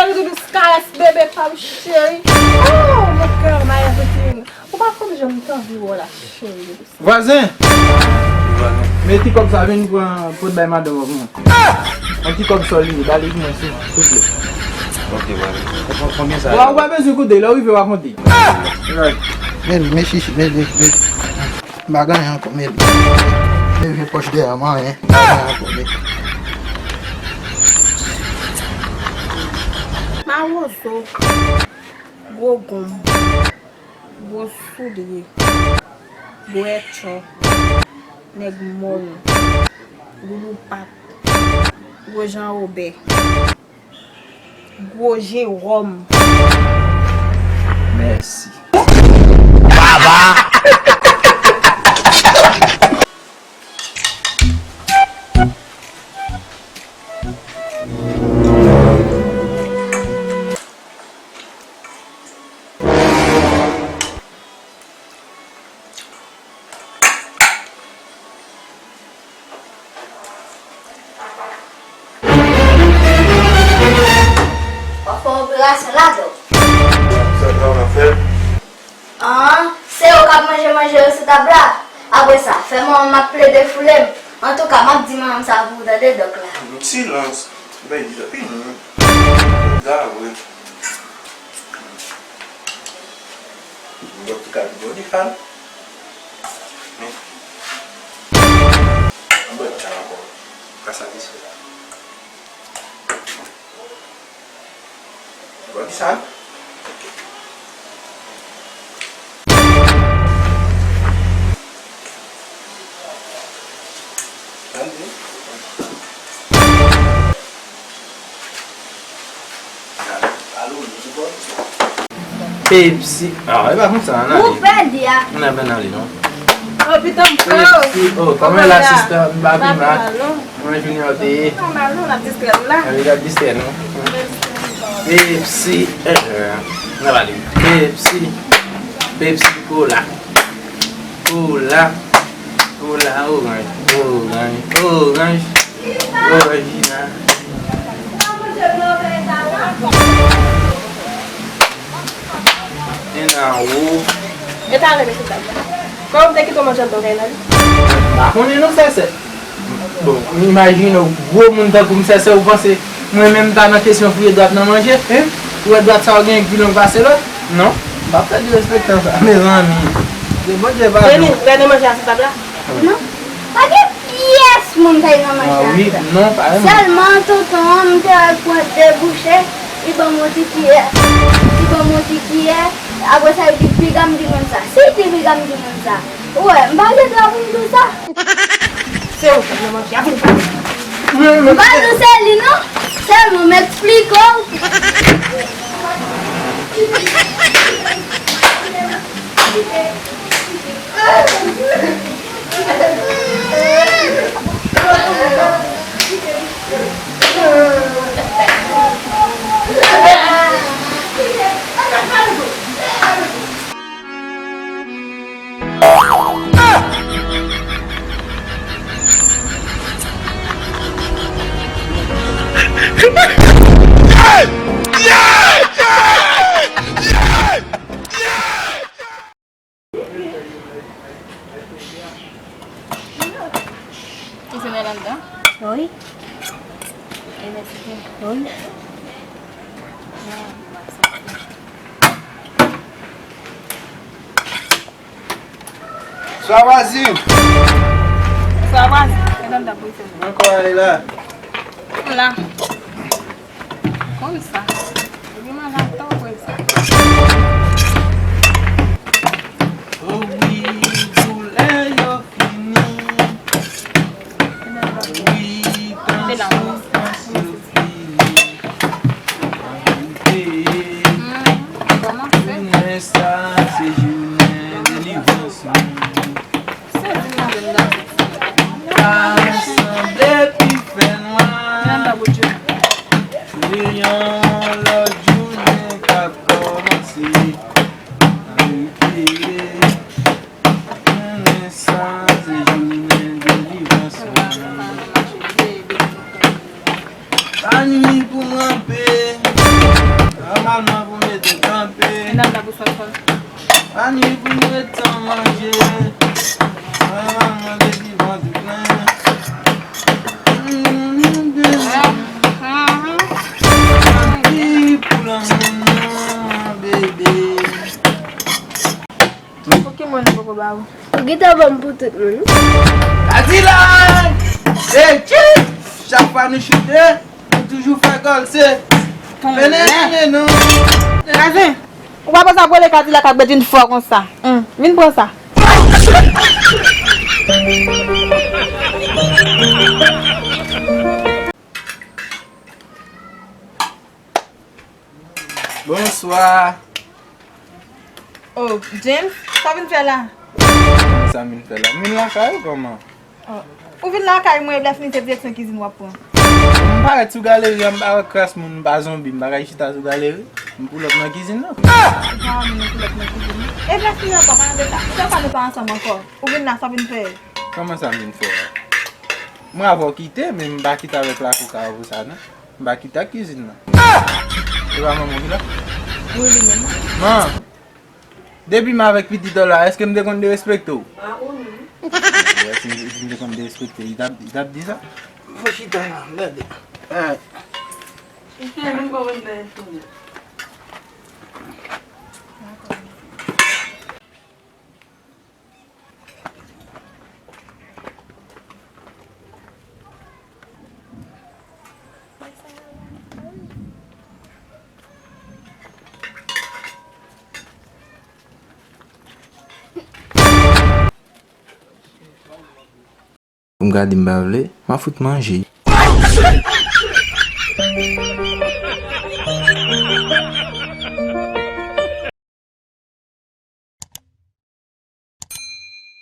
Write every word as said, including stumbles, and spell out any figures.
Cheri doudous, karès bebe pa m, cheri. Oh, mon cœur, my everything. Ou pa konn jan m t anvi wè w la, cheri doudous. Vwazen! Vwazen. Men ti kòb sa vin pran, pou bay madanm an pou mwen. Yon ti kòb sòl li, ba li pou mwen, si, souple. Ok, vwazen. Kon-, konbyen sa ye? Wa, ou pa bezwen koute, lè w rive, w a konte. Alright. Men, men, chichi, men, men, men. M pa gen anyen ankò, men. Men vye pòch dèyè m, anyen. M pa gen anyen ankò, men. Mawozo, gwo gonm, gwo soulye, gwo ètchò, nèg mòn, gwo loupat, gwo Jan Wobè. Gwo Jewòm. Mèsi. Baba! W ap fè yon operasyon ladan w. Sa w ap fè? An, se yo k ap manje manje yo sou tab la. Apre sa, fè manman m ap plede foule m. Antouka, m ap di manman m sa pou ou tande, dòk la. Silans. Bay di sa, fini. Sa vre. Mwen tou ka di bò di fal. Men. Mwen bò di fal ankò. Pa satisfè. Bò di sa. Tande. Pepsi. Ah, e pa konsa, ann ale. Ou pèdi a. Ann ale, ann ale, non. Oh, pitan m fè. Pepsi. Oh, kòman la, sista? M pa pi mal. Kòman jounen an te ye? Nòmal, non, n ap distrè nou la. Ah, li ap distrè nou. Pepsi. Eh, eh, ann ale. Pepsi. Pepsi, kola. Kola. Kola, oranj. Oranj. Oranj. Oranj. E nan ou. E ta rele sou tab la. Kòman w te kite w manje anndan w kay nan li? M pa konnen non, sèsè. Bon, imajine w, gwo moun tankou m, sèsè, ou panse mwen menm m ta nan kesyon fouye dwat nan manje, hein? Ou wè dwat sa yo gen ki long pase lòt? Non. M pa fè derespektan sa, mezanmi. Se Bondye pa bon. Denis, gade manje a sou tab la. Non. Pa gen pyès moun k al nan manje a. Ah wi, non, pa gen moun. Sèlman tonton an, m te wè l pran de bouche, li ban m yon ti kiyè. Li ban m yon ti kiyè, apre sa, li di, "Piga m di moun sa." Si li di, "Piga m di moun sa." Ou wè, m pa gen dwa pou m di w sa. Se ou k ap nan manje a, vin pale. M pa di w se li, non. Sèlman, m eksplike w. Ou se mèt anndan? Wi. E mèt site? Wi. Bonswa vwazin. Bonswa vwazin. Mwen ankò ale la. M la. Konn sa. Epi mwen la tan wè sa. Oh wi, doulè yo fini. Wi, tansyon, tansyon fini. Ann peye. Jounen sa, se jounen delivrans mwen. Pa sanble pi fè nwa. Se yon lòt jounen k ap kòmanse. Ann peye. Jounen sa, se jounen delivrans mwen. Pa nwi pou m ranpe. Mete manje. Mwen manje depi vant plen. Mm, bebe. Manje pou lanmou, bebe. Pou ki moun m poko ba ou? Ou gentan ban m pou tout moun. Kadilak! Hey, tchip! Chak fwa nou choute, nou toujou fè gòl, se tonbe. Vene, vene, non. Kazen, ou pa panse ap rele Kadilak ak Bedjine fò konsa? Hum, vin pran sa. Bonswa. Oh, James, sa w vin fè la? Sa m vin fè la? M vin lakay ou kòman? Oh. Ou vin lakay mwen, epi lè fini se direksyon kizin w ap pran. M parèt sou galeri a, m pa wè kras moun, m pa zonbi, m pa ka chita sou galeri. M pull up nan kizin nan. Ou pa wè moun pull up nan kizin nan? Epi lè fini ankò, pa nan deta. Ou fè sa nou pa ansanm ankò. Ou vin la, sa w vin fè? Kòman sa m vin fè a? Mwen avè w kite, men m pa kite avèk lakou kay ou sa non. M pa kite ak kizin nan. Ah! E pa manman w ki la? Wi, li menm. Man, depi m avèk pitit ou la, èske m te konn derespekte w? Ah, ou menm. Wè, si m, si m te konn derespekte, li t ap, li t ap di sa? Fò chita la, gade. Eh. Li te menm konn derespekte. Ou m gade m pa vle, m a fout manje.